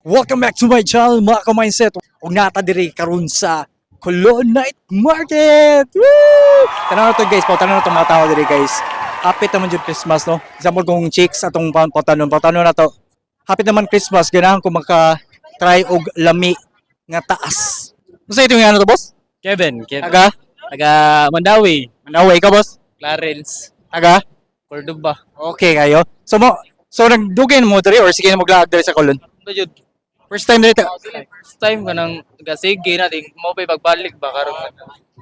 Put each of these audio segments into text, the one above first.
Welcome back to my channel, mga ka-mindset. Ug naa ta diri karon sa Colon Night Market. Woo! Tanaw na to, guys, tanaw na to mga tao diri, guys. Hapit naman jud Christmas, no? Example kung chicks atong patanon, patanon na to. Hapit naman Christmas, ganahan ko maka try og lami nga taas. Unsa ito nga ano to, boss? Kevin, Kevin. Taga? Taga Mandawi. Mandawi ka, boss? Clarence. Taga? Cordoba. Okay kayo. So mo so nagdugay mo diri or sige na maglaag diri sa Colon? Ano jud? First time diri. First time ko nang taga sige na ding mo pay pagbalik ba karon.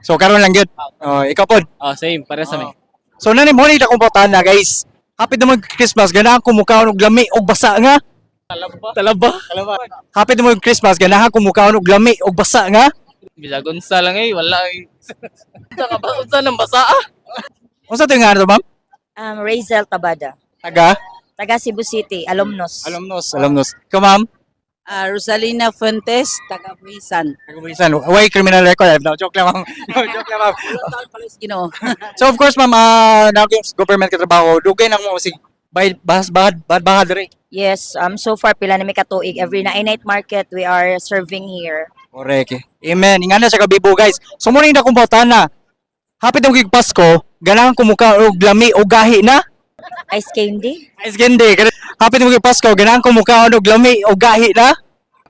So karon lang gyud. Oh, ikaw pod. Ah, same, pare sa mi. So nani mo ni akong na, guys. Happy naman Christmas, ganahan ko mukaon og lami og basa nga. Talaba. Talaba. Happy naman Christmas, ganahan ko mukaon og lami og basa nga. Bisag unsa lang eh, wala eh. Unsa ka ba unsa nang basa ah? Unsa to nga ano to, ma'am? Razel Tabada. Taga? Taga Cebu City, alumnus. Alumnos, alumnos. Ikaw, ma'am? Ah, Rosalina Fuentes, taga Buisan. Taga Buisan. Why criminal record? No, joke lang, ma'am. No, joke lang, ma'am. Ginoo. So of course, ma'am, na government ka trabaho, dugay na mo sig bay bahas bahad bahad bahad diri. Yes, so far pila na may katuig. Every night market we are serving here. Correct. Eh. Amen. Ingana siya kabibo, guys. So mo na akong na. Happy daw kig Pasko, ganahan ko muka og lami og gahi na. Ice candy? Ice candy. Happy daw kig Pasko, ganahan ko muka og lami og gahi na.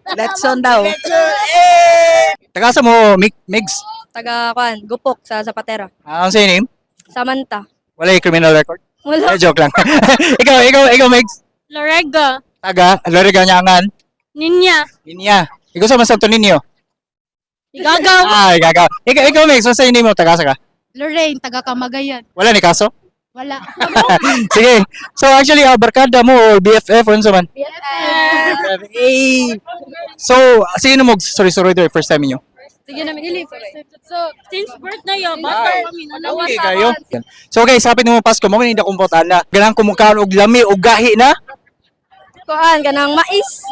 Letson daw. Taga sa mo, Migs? Taga kwan, Gupok sa Zapatera. Ah, ang name? Samantha. Wala yung criminal record? Wala. Eh, joke lang. Ikaw, ikaw, ikaw, Migs. Lorega. Taga, Loriga Nyangan. Ninya. Ninya. Ikaw sa man Santo Niño. Igagaw. Ah, ikaw. Ikaw, ikaw, Migs. Unsa name mo? Taga sa ka? Lorraine, taga Kamagayan. Wala ni kaso? Wala. Sige. So actually, barkada mo or BFF or unsa man? BFF. Hey. So, sino mo sorry sorry there first time niyo? Sige na, dili. So, since birth na yun, bata kami, nanawa Okay sa kayo. So guys, sabi mo Pasko, mo ni akong na. Ganang kumukaon og lami og gahi na. Kuan, kanang mais.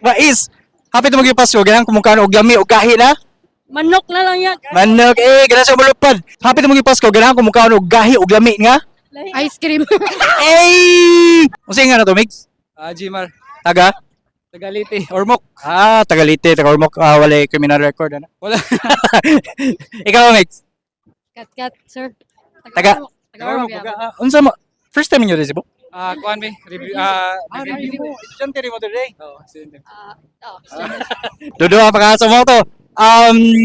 Mais. Happy mo gyud Pasko, ganang kumukaon og lami og gahi na. Manok na lang yan. Manok eh, ganang sa mulupad. Happy mo gyud Pasko, ganang kumukaon og gahi og lami nga. Ice cream. Ey! Unsa nga na to, Mix? Ah, Gmar. Taga? Taga Leyte, Ormoc. Ah, taga Leyte, taga Ormoc. Ah, wala criminal record ano. Wala. Ikaw, Mix? Kat kat, sir. Taga Taga Ormoc. Yeah. Ah, unsa mo? First time niyo diri Cebu? Ah, kuan mi, review ah Review mo. Estudyante rin mo today. Oh, sige. Ah, oh. Duduha pa ka sa mo to.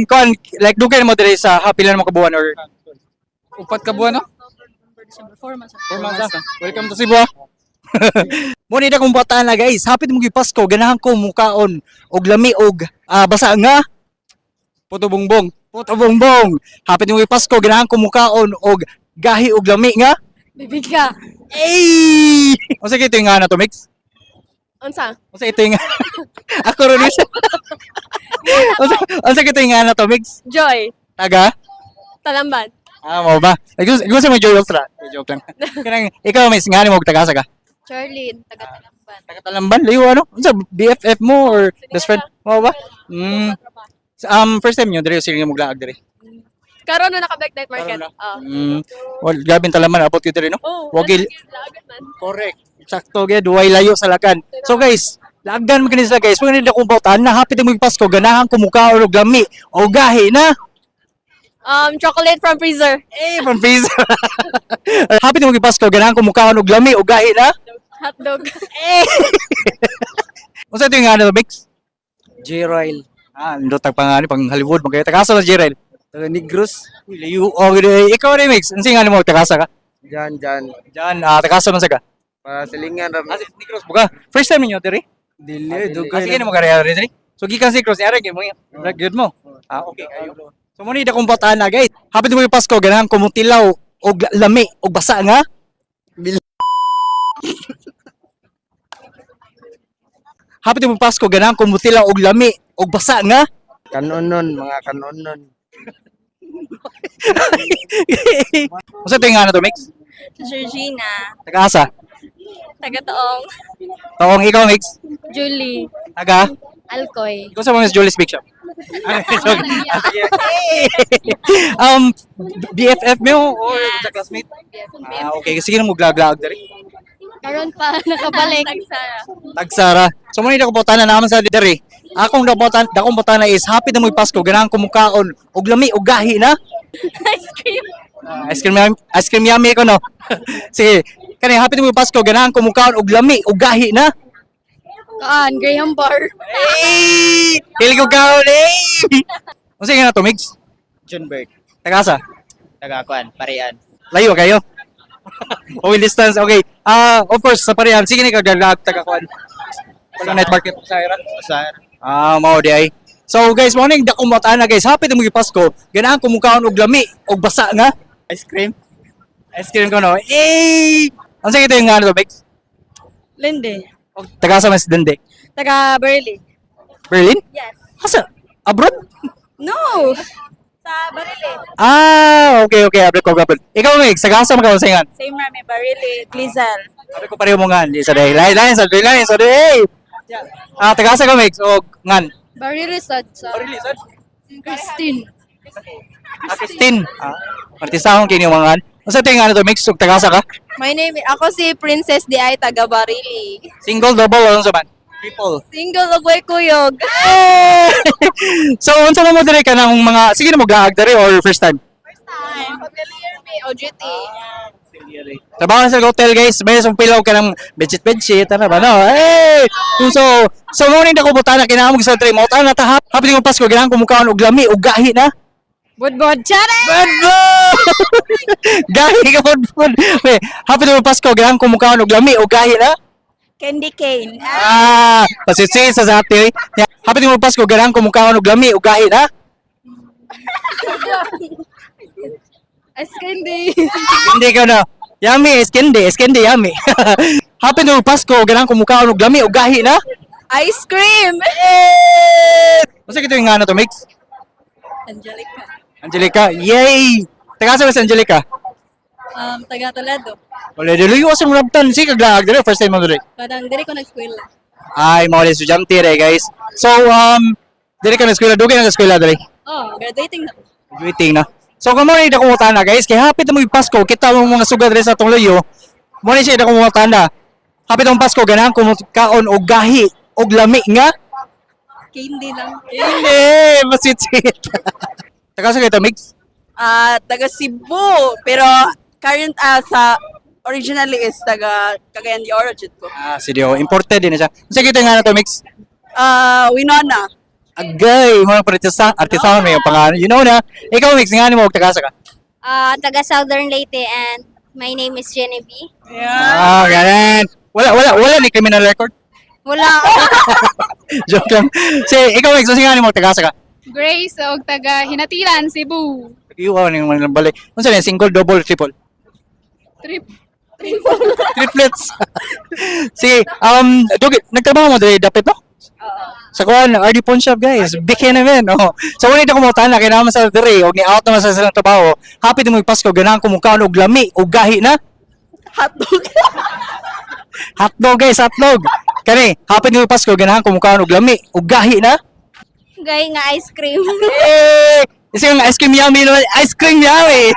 Kon, like dugay mo diri sa happy lang mo kabuan or Upat ka buwan no? December 4 months. 4 months na. Welcome to Cebu, ah. Mo ni akong bataan na, guys. Happy mo gyud Pasko, ganahan ko mukaon og lami og basa nga Puto bongbong. Puto bongbong. Happy mo gyud Pasko, ganahan ko mukaon og gahi og lami nga. Bibigka. Ey! Unsa kay ito nga na to, Mix? Unsa? Unsa ito nga? Ako ron isa. Unsa kay ito nga na to, Mix? Joy. Taga? Talamban. Ah, mo ba? Ikaw ikaw sa may Joy Ultra. Eh, joke lang. Kanang ikaw may ngani mo taga sa ka? Charlene, taga Talamban. Taga Talamban, layo ano? Unsa BFF mo or best friend mo ba? So, first time niyo diri sige mo glaag diri? Karon na naka-Black Night Market. Karon na. Ah. Well, grabe ang Talamban abot gyud diri no. Oh, Wagil. Lagot man. Correct. Sakto gyud, way layo sa lakan. So guys, laagan man kini sila, guys. Pag nila akong bawtaan na hapit mo Pasko, ganahan ko muka og lami o gahi na. Chocolate from freezer. Eh, from freezer. Hapit mo Pasko, ganahan ko muka og lami o gahi na. Hotdog. Unsa ito yung ano, Mix? J-Royal. Ah, nindot tag pangani pang Hollywood man kayo. Tagasa sa Jirel. Taga Negros. Uy, layo. Oh, gid. Ikaw rin, Mix. Unsa nga mo tagasa ka? Diyan, diyan. Diyan, tagasa man sa ka. Pasilingan ra. Ah, si Negros mo ka. First time ninyo diri? Dili, Ah, dugay. sige na mo kare diri. So gikan si Cross ni ara mo. Good mo. Ah, okay kayo. So mo ni dakong bataan na, guys. Happy mo yung Pasko, ganahan ko mutilaw og lami og basa nga. Happy mo Pasko, ganahan ko mutilaw og lami og basa nga. Kanonon, mga kanonon. Unsa to nga na to, Mix? Georgina. Taga-asa? Taga Taong. Taong ikaw, Mix? Julie. Taga? Alcoy. Ikaw sa mga Miss Julie's Bake Shop. Ah, joke. Ah, sige. BFF mo or sa classmate? Ah, okay. Sige na mo glaglag diri. Karon pa nakabalik. Tagsara. So mo ni ko botana naman sa diri. Akong dabotan, dakong botana is happy na mo'y Pasko, ganahan ko mukaon og lami og gahi na. Ice cream. Ah, ice cream yummy, ice cream yummy ko no. Sige, kani happy na mo'y Pasko, ganahan ko mukaon og lami og gahi na. Kaan, Graham Bar. Hey! Dili ko kaon eh. Unsa nga to, Migs? Junbert, Tagasa. taga kuan, Parian. Layo kayo. Okay, distance. Okay. Ah, of course sa parehan. Sige ni kagalag taga kuan. Wala night market sa ira. Sa Ah, mao di ay. So guys, morning da kumot ana guys. Happy na mo Pasko. Ganahan ko mukaon og lami og basa nga. Ice cream. Ice cream ko no. Eh! Ang sige ito yung ano to, Bex? Linde. Taga sa mas Dende. Taga Berlin. Berlin? Yes. Asa? Abroad? No. Sa Barili. Ah, okay. Abroad ko, abroad. Ikaw, Meg, sa gasa magkaunsingan. Same rami, Barili, Glizal. Sabi ko pareho mo ngan. Di sa day. Lain, lain, sa day, lain, sa day. Ah, taga sa ka, Meg? O, ngan. Barili sad sa Christine. Ah, Christine. Ah, artistahon kini mga ngan. Unsa ito yung ano to, Meg? So, taga sa ka? My name, ako si Princess Di ay taga Barili. Single, double, o unsa man? Triple. Single og way kuyog. So, unsa man mo dire ka ng mga, sige na mo gaag dire or first time? Time. Familiar me, OGT. Trabaho na sa hotel guys, may isang pilaw ka ng bedsheet bedsheet, ano ba no? Hey! Kung so, so morning na ko butana kinahanglan sa tray mo na ta happy ng Pasko ginahanglan kumukaon og lami og gahi na. Budbod, chare! Budbud! Gahi ka budbud. Wait, happy ng Pasko ginahanglan kumukaon og lami og gahi na. Candy cane. Ah, pasisi sa ate. Happy ng Pasko ginahanglan kumukaon og lami og gahi na. Ice candy. Hindi ka na. Yummy, is candy, is candy yummy. Happy ng Pasko ginahanglan kumukaon og lami og gahi na. Ice cream! Unsa kito yung ano to mix? Angelica. Angelica, yay! Taga sa si Angelica? Taga Toledo. Wala dili yo sa rabtan si kaglaag dili first time mo dili. Parang diri ko nag-eskwela. Ay mao ni estudyante re guys. So dili ka na eskwela, dugay na eskwela dili. Oh, graduating na. Graduating na. So kung mo ni dako na guys, kay hapit na mo Pasko, kita mo mga sugad diri sa atong layo. Mo ni siya dako na. Hapit ang Pasko ganahan ko kaon og gahi og lami nga. Candy lang. Hindi, masitsit. Taga sa kita mix. Ah, taga Cebu, pero current sa originally is taga Cagayan de Oro jud ko. Ah, si Dio, imported din na siya. Unsa kita nga na to mix? Ah, Winona. Agay, mga artista, artista may pangalan. You know na. Ikaw mix nga ni mo og taga sa ka. Ah, taga Southern Leyte and my name is Genevieve. Ah, ganun. Wala, wala, wala ni criminal record. Wala. Joke lang. Si, ikaw, Mix, nga ni mo, tagasa ka. Grace og taga Hinatilan, Cebu. Iwa ni mo balik. Unsa ni single, double, triple? Trip. Triplets. Sige, dugay, nagtrabaho mo diri dapit no? Sa kuan, RD Pawn Shop guys. Bigyan naman, oh. So wala na kumutan na kailangan sa diri og ni out naman sa silang trabaho. Happy din mo Pasko ganahan ko mukaon og lami og gahi na. Hotdog. Hotdog guys, hotdog. Kani, happy din mo Pasko ganahan ko mukaon og lami og gahi na. Gay nga ice cream. Hey! Isa yung ice cream yummy naman. Ice cream yummy!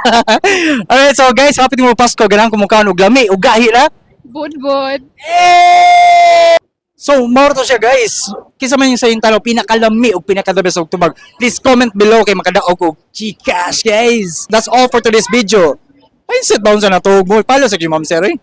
Alright, so guys, happy din mo Pasko. Ganahan kumukaon og lami, og gahi na. Budbod. Hey! So, mao to siya guys. Kinsa man yung sa iyong tanaw, pinakalami og pinaka-the best og tubag. Please comment below kay makadaog og Gcash guys. That's all for today's video. Ay, sit down sa natug mo. Follow sa kay Ma'am Sir eh.